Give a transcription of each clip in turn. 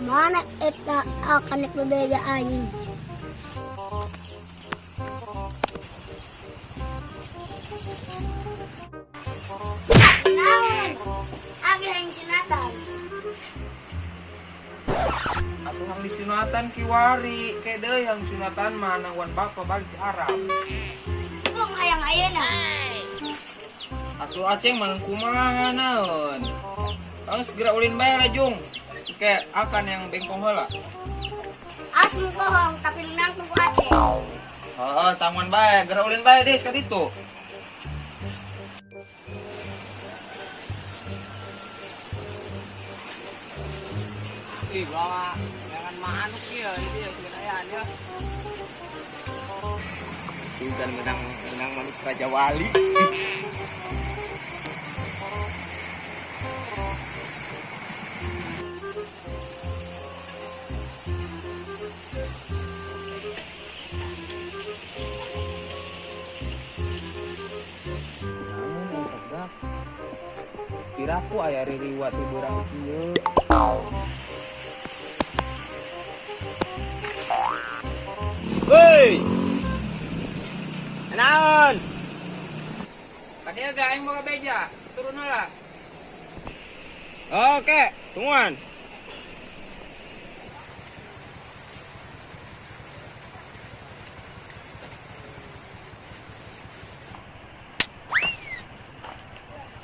Kamana eta akan nek bebeja aing. Naon? Abi hayang sunatan. Atuh hang disunatan kiwari, ke deui hang sunatan mah nangguan bapa balik di Arab. Bung hayang ayeuna. Atuh aceng mah kumaha naon. Kang segera ulin bae lah jung. Ke akan yang bengkong heula. As mung bohong tapi nangtung ku aceng. Heeh, tangguan bae, geura ulin bae deui ka ditu. Ih, bawa jangan manuk ya, ini ya sebenarnya ya. Sudah menang menang manuk Raja Wali. Namun tegak. Piraku aya ririwat ti beurang kieu. Woi. Naon? Tadi agak aing boga beja, turun heula. Oke, tungguan.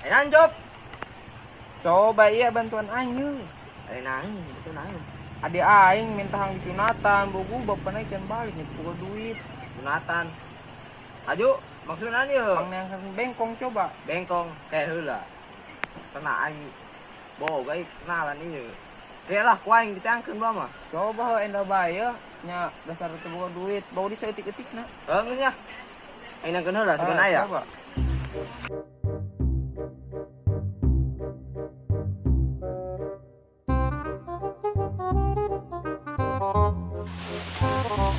Ayo Job. Coba iya bantuan aing yeuh. Ayo naon, itu naon. Adik aing minta hang disunatan, bogu bapana can balik nya duit. Sunatan. Aju, maksudna ieu? Pang yang bengkong coba. Bengkong kayak heula. Sana aing boga kenalan ieu. Kayak lah ku aing ditangkeun ba mah. Coba heuh enda bae yeuh nya dasar teu boga duit, bau di saeutik-eutikna. Heuh geus nya. Aing nangkeun heula sugan aya. Coba.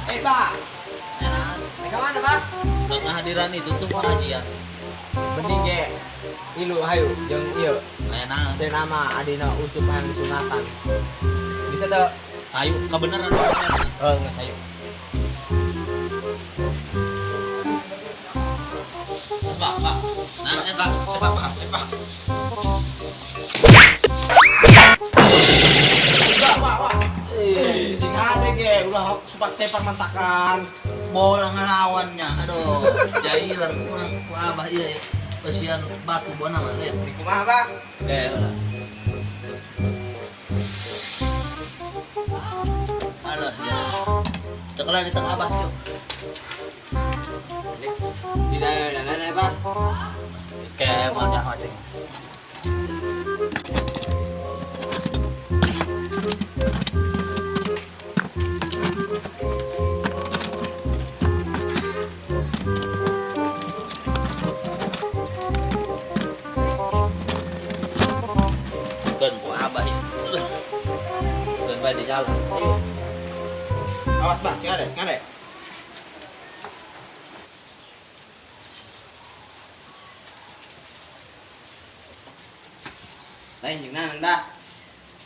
Eh, Pak. Eh, mana, Pak? Udah kehadiran itu tuh pengajian. Mending ge ngilu hayu jeung ieu. Aya naon? Saya nama adina usup hayang sunatan. Bisa teu? Ayo kebenaran. Heuh, geus hayu. Pak, Pak. Nah, eta Sepak, Pak, sepak. Pak, Pak, Pak. Eh, sing ade ge ulah supak sepak mentakan. Bola ngelawannya. Aduh, jailan kurang ku abah ieu ya. Kasihan batu bona mah lihat. Di kumaha, Pak? Oke, lah. Alah ya. Ceklah di tengah abah, cuk. Di daerah Pak. Oke, mau nyaho ceng. Bukan ku abah ya. Bukan bae di jalan. Ayo. Awas, Pak, sing ada, sing ada. Lain jeung naon, Bah?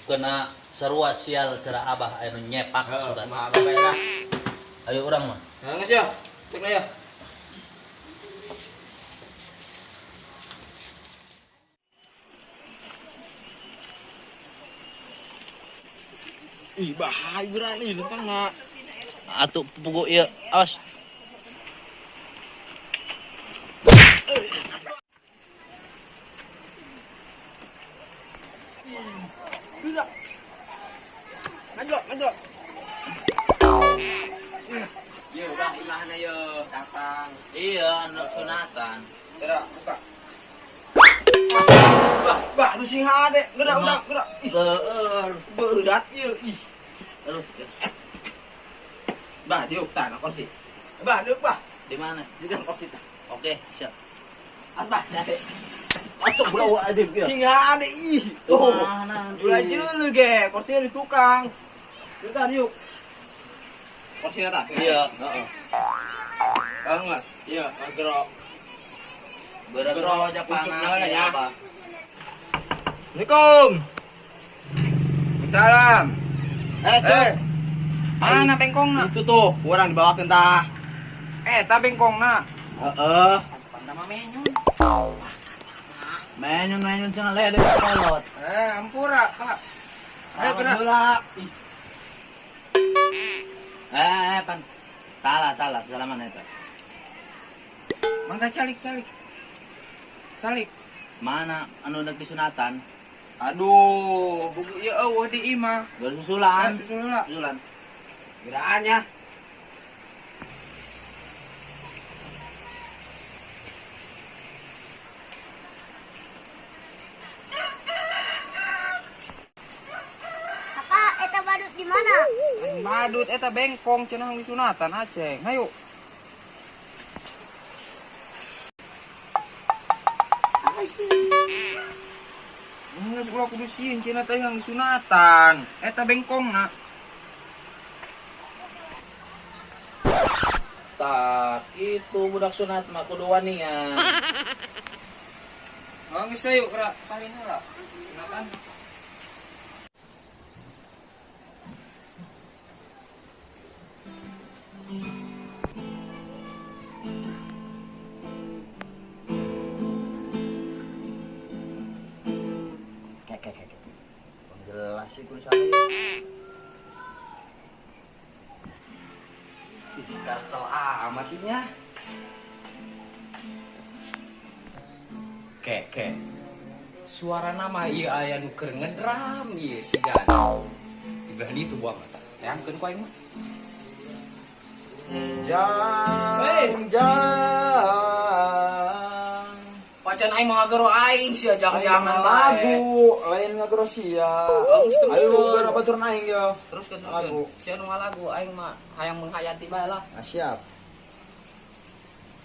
Kena sarua sial cara abah anu nyepak Heeh, sugan. kumaha Abah bae lah. Ayo urang mah. Heeh, geus yo. Cek lah yo. Ih, bahaya berani lentang nak. Atuh pugu ieu. Awas. Tidak. Maju, maju. Yo, udah imahna yo, datang. Iya, anak sunatan. Gerak, buka. Bah, bah, tuh sing hade. Gerak, udah, gerak. Ih, Leueur. berat ieu. Ih. Aduh, Bah, diuk tah na kursi. Bah, diuk, bah. di mana? Di dalam kursi tah. Oke, siap. As, bah, hade. Astagfirullahaladzim, ya. Sing hade ih. Tuh. Mana? Ulah jeuleuh ge, kursinya di tukang. Diuk tah, diuk. Kursinya tah. Iya. Heeh. Bang, Mas. Iya, gerak. Berat aja Pucuk panas naon ya. Abah. Assalamualaikum. Salam. Eh, Cek. Mana bengkongna? Itu tuh, urang dibawakeun tah. Eta bengkongna. Heeh. Panda mah menyun. Menyun menyun cenah lede kolot. Eh, ampura, Pak. Ayo kena. Heula. Eh, pan. Salah, salah, salah mana eta? Mangga calik, calik. Calik. Mana anu dek disunatan? Aduh, buku ieu eueuh di imah. Geus susulan. Ah, susul heula. Susulan. Geraannya. Kakak, eta badut di mana? Lain badut eta bengkong cenah disunatan Aceng. Hayu. Apa sih? Geus ulah kudu sieun cenah teh yang disunatan. Eta bengkongna. Tak, itu budak sunat mah kudu wanian. Oh, geus hayu geura salin heula. Sunatan. Kek kek kek. Jelas sih tulisannya. Ya. Ih, karsel amat nya. Kek kek. Suara nama ieu aya nu keur ngedram ieu si Gana. Di belah ditu buang mata. Teangkeun ku aing mah. Jang, jang. Pacan aing mah ngagero aing sia jangan-jangan Lagu, lain ngagero sia. Oh, geus terus, Ayo terus. geura baturan aing yo. Terus kan Lagu. Sia nu ngalagu aing mah hayang menghayati bae lah. Ah, siap.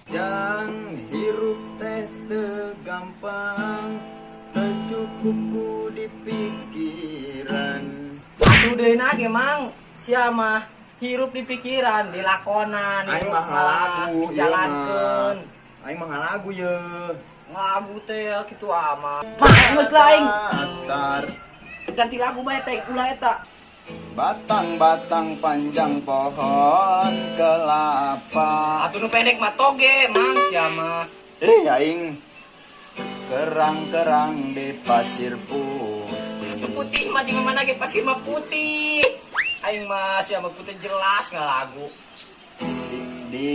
Jang hirup teh teu gampang, teu cukup ku di pikiran. Atuh deuna ge mang sia mah hirup di pikiran, dilakonan, Aing hirup mah ngalagu, ieu mah. dijalankeun. Aing mah ngalagu ye. Ngalagu teh kitu amat. Mah geus lah aing Atar ganti lagu bae teh ulah eta. batang-batang panjang pohon kelapa. Atuh nu pendek mah toge mang sia mah. Eh aing kerang-kerang di pasir putih. Itu putih mah di mana ge pasir mah putih. Aing mah sia mah putih jelas ngalagu. Di, di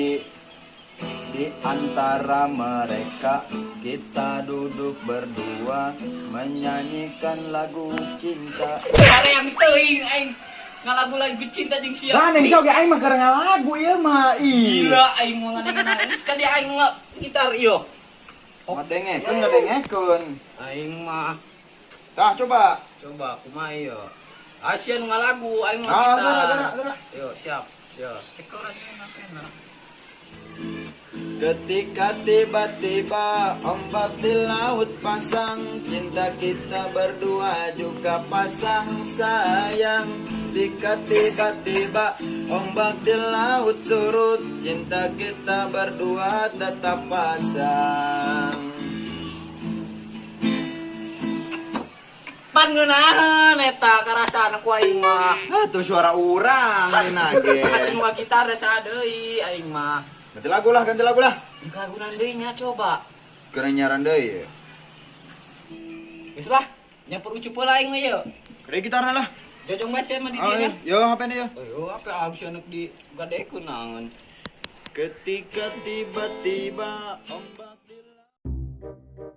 di antara mereka kita duduk berdua menyanyikan lagu cinta. Yang teuing aing ngalagu lagu cinta jeung sia. Lah neng oge aing mah keur ngalagu ieu mah. Ih. Gila aing mah ngadengkeun sekali aing mah gitar ieu. Ngadengekeun ngadengekeun. Aing mah Tah coba. coba kumaha ieu. Asia nu ngalagu aing mah Ah, gitar. geura geura geura. Yo siap. Yo. Cekelan enak enak. Ketika tiba-tiba ombak di laut pasang, cinta kita berdua juga pasang sayang. Ketika tiba-tiba ombak di laut surut, cinta kita berdua tetap pasang. Pan ngeunaheun eta karasaan ku aing mah. Ah, tuh suara urang ini nage. Atuh nu gitar saha deui aing mah. Ganti lagu lah, ganti lagu lah. Lagunan deui nya coba. Keren nyaran deui. Geus lah, nyampur ucup heula aing mah ieu. Gede gitarna lah. Jojong bae sia mah di Ah, dieu nya. yo HP nya yo. Ayo, apa abis anak di gadekeun naon. Ketika tiba-tiba ombak di laut.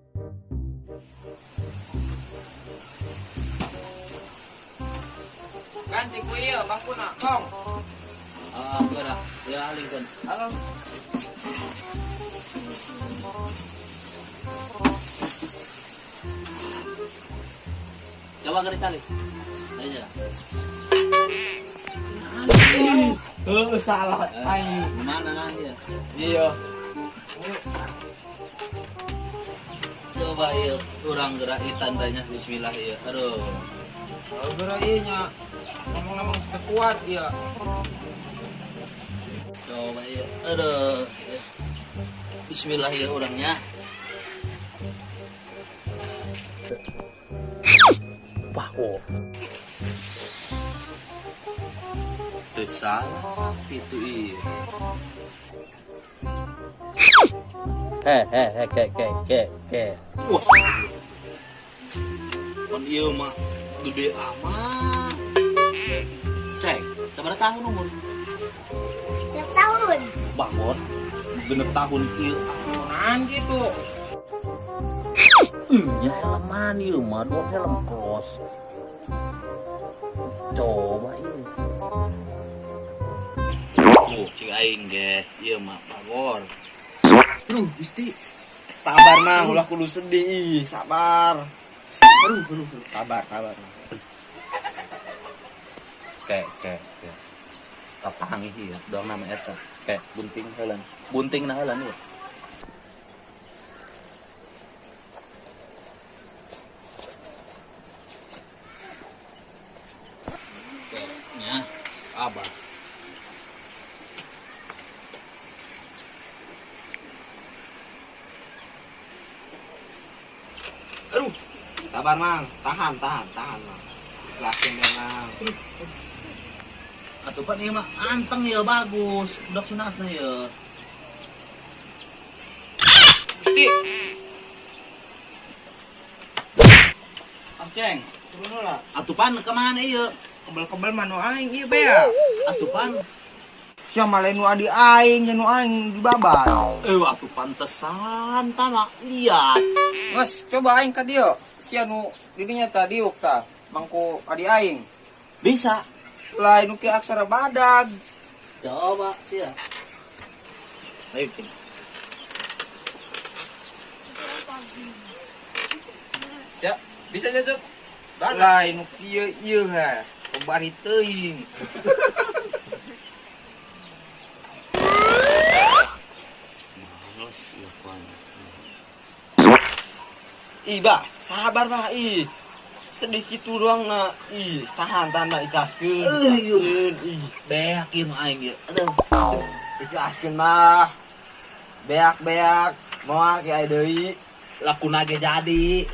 Ganti ku ieu bangkuna, Kong. Ah, geura. Ya alingkeun. Halo. Coba geura calik. Ayo. Heeh, salah aing. Gimana nanti ya? Iya. Coba iya, urang gerak tandanya bismillah iya. Aduh. Oh, geura ieu nya. Ngomong-ngomong teu kuat ieu. Coba iya. Aduh. Iya. Bismillah iya orangnya. Wah, kok. Salah itu iya. He ke ke ke ke. Wah. Kon ieu mah gede amat. Cek, sabaraha tahun umur? Tiap tahun. Bangun. 6 tahun ieu. Naon gitu. Nya helman ieu mah, dua helm cross. Coba ieu. Oh, cing aing ge, ieu mah pagor. Aduh, Gusti. Sabar mah, ulah kudu sedih. Ih, sabar. Aduh, aduh, aduh. Sabar, sabar. Ke ke ke. Kapanggih ieu, doang nama eta. Ke gunting heulan. Gunting na heulan ieu. Ke nya abah. Aduh, sabar mang, tahan, tahan, tahan mang. Ikhlasin deh mang. Atuh pan ieu mah anteng ya bagus, budak sunatna ya. Gusti. Aceng, turun heula. Atuh pan kemana ieu? Kebel-kebel mah nu aing ieu bea. Atuh pan. Sia mah lain nu adi aing, nu aing dibabat. Atuh pantesan tama lihat. Mas, coba aing ka dieu. Sia nu didinya tadi diuk tah, mangku adi aing. Bisa. Lain nu ki aksara badag. Coba sia. Ayo, Cing. Ya, bisa jajak. Lain nu kieu ieu ha. Bari teuing. Males ya pan. Ih, bah, sabar bah, ih. Sedih gitu doang na. Ih, tahan, tahan bah, ikhlaskeun. Ieu. Ih, Beak ieu mah aing ieu. Aduh. Ikhlaskeun mah. Beak-beak, moal ki aya deui. Lakuna ge jadi.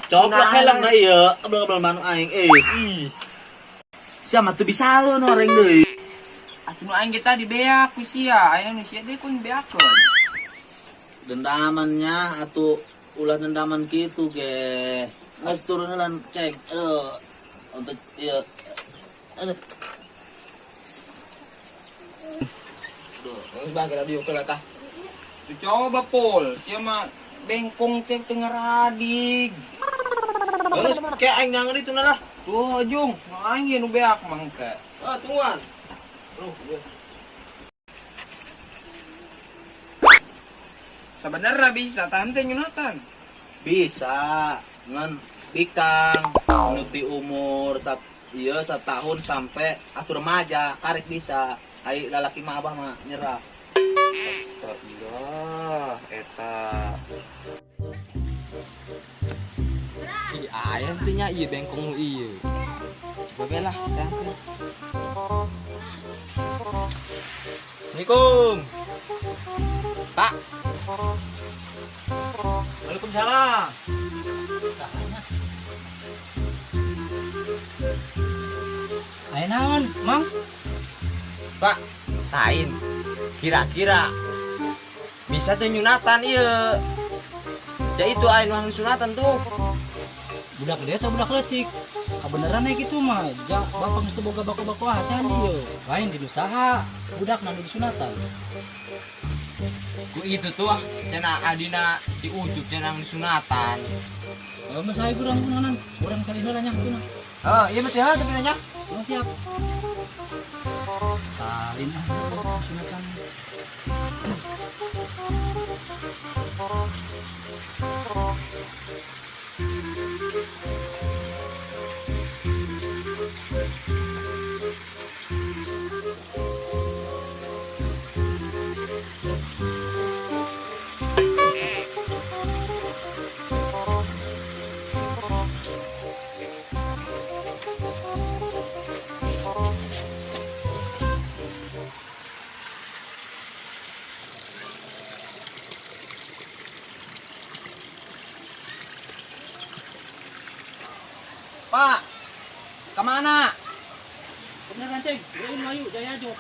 Coplok helm na ieu, kebel-kebel manu aing eh. Ih, Sia mah teu bisaeun oreng deui. Atuh nu aing ge tadi beak ku sia, aya nu sia deui ku beakeun. Dendamannya atuh ulah dendaman kitu ge. Geus turun heula cek. Aduh. Untuk ieu. Aduh. Aduh. Geus bah geura diuk heula tah. Tuh coba pol, sia mah bengkong teh teu ngaradig. Terus kayak aing nang itu lah. Tuh jung, nu aing ge nu beak mangke. Ah, tungguan. Aduh, iya. Sebenarnya bisa tahan teh nyunatan. Bisa ngan bikang nuti umur sat iya setahun sampai atuh remaja karek bisa. Ai lalaki mah abah mah nyerah. Astagfirullah, eta. Ih, aya teh nya ieu bengkong nu ieu. Coba be lah, teh. Assalamualaikum. Pak. Waalaikumsalam. Aya naon, Mang? Pak, lain. Kira-kira bisa tuh nyunatan ieu. Ya itu aing nu sunatan tuh. Budak gede atau budak leutik? Kabeneran ya gitu mah. Ja, bapak geus teu boga bako-bako acan ieu. Lain di usaha, budak nu disunatan. Ku itu tuh ah, cenah adina si Ucup cenah disunatan. Oh, mas saya kurang kunanan, kurang salih heula nya kuna. Oh, iya betul ha tapi nanya. Oh, siap. Salin ah sunatan. Pak, kemana? Beneran ceng, geura ayu jaya job.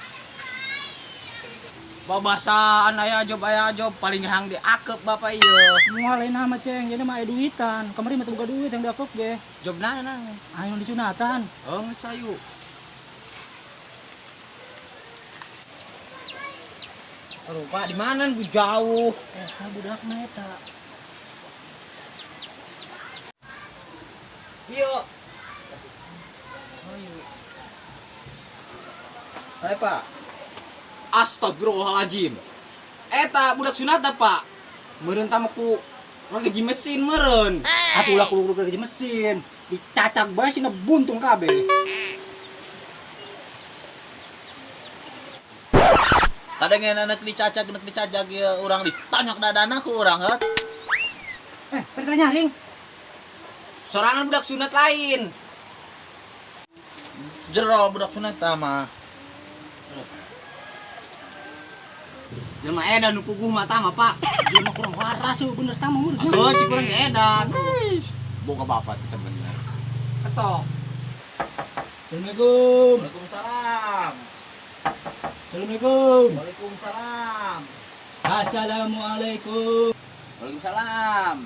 Babasaan aya job paling hang diakep bapak ieu. Moal lain nama ceng, jadi mah aya duitan. Kamari mah teu boga duit yang diakep ge. Job naon? Ayo disunatan. Oh, geus ayu. Aduh, Pak, di mana gue jauh? Budakna eta. Iya. Hai, Pak. Astagfirullahaladzim. Eta budak sunat Pak. Meureun tamaku lagi mesin meureun. Atuh ulah kudu gaji mesin. Dicacak bae sina buntung kabeh. Kadang yang anak dicacak, anak dicacak ya orang ditanyak dadana ku urang heut. Pertanyaan ring. Sorangan budak sunat lain. Jero budak sunat mah. Jelema edan nu puguh mata mah, Pak. Dia mah kurang waras euy bener tah mah urang. Oh, cik kurang edan. Boga bapak kita bener. Ketok. Assalamualaikum. Waalaikumsalam. Assalamualaikum. Waalaikumsalam. Assalamualaikum. Waalaikumsalam.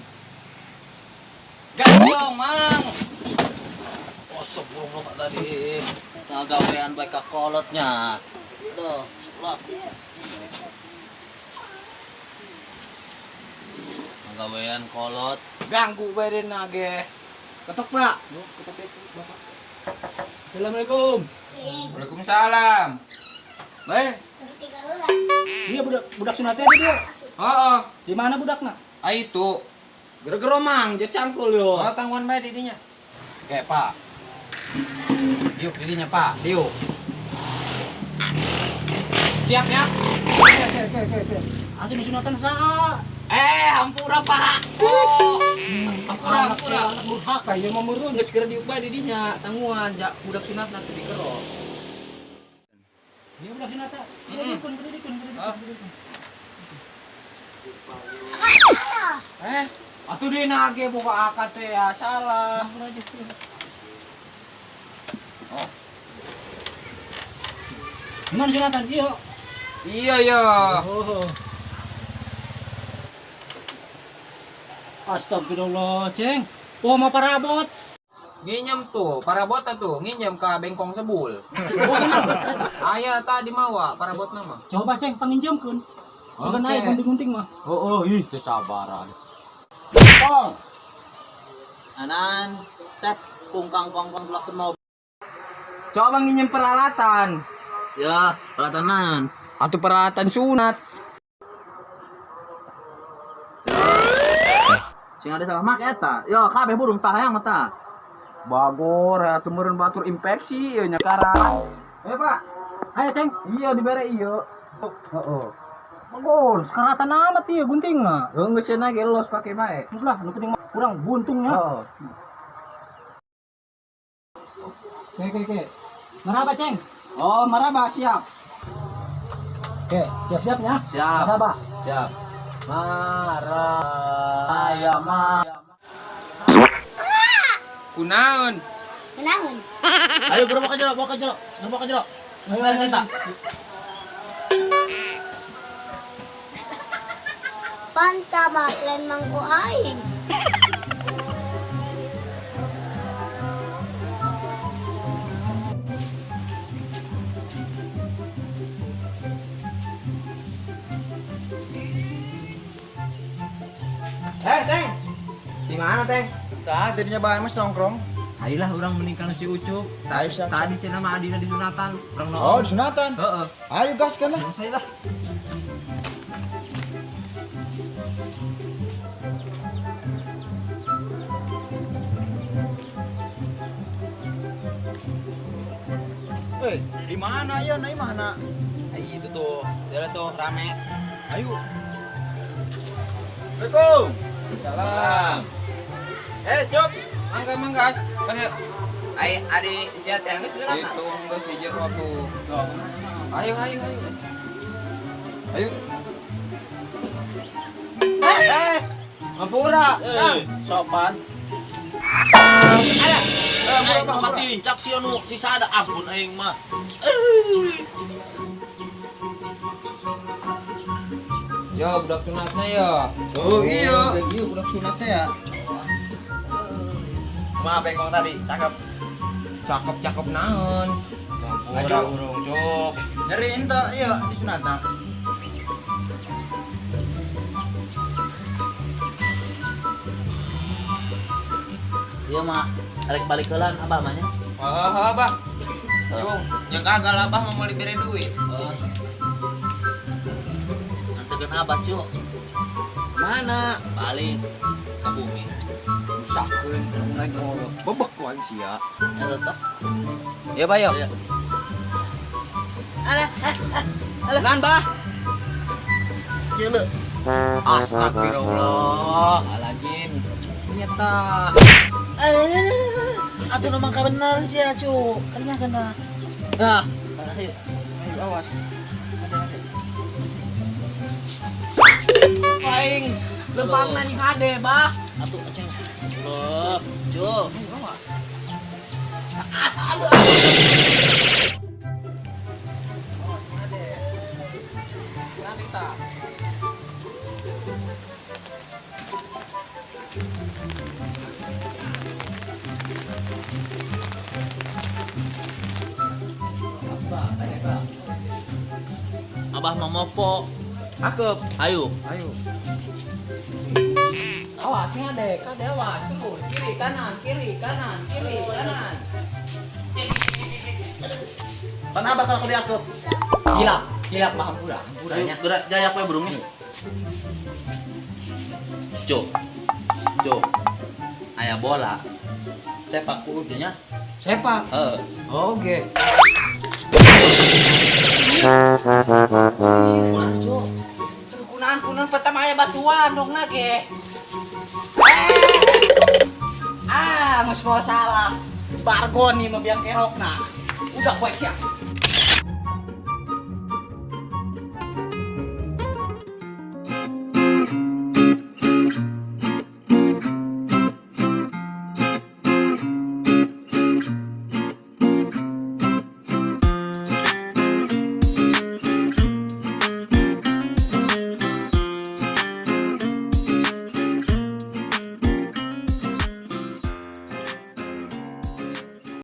Gandong, Mang. Oh, sebelum tadi ngagawean bae ka kolotnya. Duh, lah. Ngagawean kolot. Ganggu bae dena ge. Ketok, Pak. Assalamualaikum. Waalaikumsalam. Bae. Iya budak sunatnya ada dia. Heeh. Di mana budakna? Ah itu. Gara-gara Mang, dia cangkul yo. Oh, tangguhan bae didinya. Oke, Pak. Diuk didinya, Pak. Diuk. Siap ya? Oke. Atuh nu sunatan saha? Hampura, Pak. Oh. Hampura, hampura. Anak durhaka ieu mah meureun. Geus geura diuk bae didinya, tangguhan ja budak sunat nanti dikero. Iya budak sunatan. Dikun, dikun, dikun. Atuh dina ge boga akad teh ya salah. Oh. Gimana sunatan? Iya. Iya, iya. Oh. Astagfirullah, Ceng. Oh, mau parabot. Nginyem tuh, parabot tuh, nginyem ke bengkong sebul. Aya tadi mawa parabot nama. Coba Ceng panginjemkeun. Suka Oke. naik gunting-gunting mah. Oh, ih teu sabaran. Tong. Anan, sep kungkang kongkong tulak semua. Coba nginjem peralatan. Ya, peralatan. Atau peralatan sunat. Sing ada salah mak eta. Yo, kabeh burung tah hayang mata. Bagor, atuh meureun batur infeksi ieu nya karang. Pak. Ayo, Ceng. Iya dibere iya. Heeh. Bagor, sekaratan amat ieu gunting mah. Heuh geus cenah ge los pake bae. Terus lah, nu penting mah kurang buntungnya. Heeh. Oke. Marhaba, Ceng. Oh, marhaba siap. Oke, siap-siap ya. Siap. Marhaba. Siap. Marah ya ma. Kunaon? Kunaon? Ayo gerobak ke jero, bawa ke jero, gerobak ke jero. Geus beres eta. Pantama lain mangko aing. Teng. Di mana, Teng? Tah, tadinya bae mas nongkrong. Ayolah orang meninggal si Ucup. Ayo, siap. Tadi cenah mah adina di sunatan. Urang Oh, di sunatan. Heeh. Ayo gas kan lah. Saya lah. Eh, di mana ya? Naik mana? Ayo itu tuh, jalan tuh rame. Ayo. Assalamualaikum. Salam. Cop. Mangga mangga. Kan ai adi siat yang geus sunatan. Itu geus di jero tuh. Ayo ayo ayo. Ayo. Ampura. Sopan. Ada. Aing mah katincak si anu si sada ampun aing mah. Yo, budak sunatnya yo. Oh iya. Jadi iya budak sunat teh ya. Kumaha bengkong tadi? Cakep. Cakep cakep naon? Ayo. Urung, cuk. Nyeri ente iya di sunatna. Iya mah arek balik heulaan abah mah nya. Oh, Abah. Yung, ya gagal Abah mau meuli bere duit. Oh. Antekeun abah cu. Mana? Balik ke bumi. Usahkeun naik ngorok. Bebek ku aing sia. Eta tah. Ya, Pak, yo. Iya. Nan, Bah. Jeuleu. Astagfirullahaladzim. Nyata. Atuh nu mangka bener sia cu. Kena kena. Nah, Ayo. Ayo awas. aing lempang nani hade, Bah. Atuh aceng. Loh, cu. Awas. Awas hade. Nanti ta. Abah mah mopo. Akep. Ayo. Ayo. Awas sing hade, kade awas. Terus kiri kanan, kiri kanan, kiri kanan. Pan abah kalau diakep. Gilap, gilap mah hampura, hampuranya. Gerak jayak we burungnya. Cuk. Cuk. Aya bola. Sepak ku ujungnya. Sepak. Heeh. Oke. Ulah cuk. Aduh, kunaon kunaon pertama aya batuan dong na ge. Ah, geus mau salah. Bargon nih mah biang kerok nah. Udah poe sia.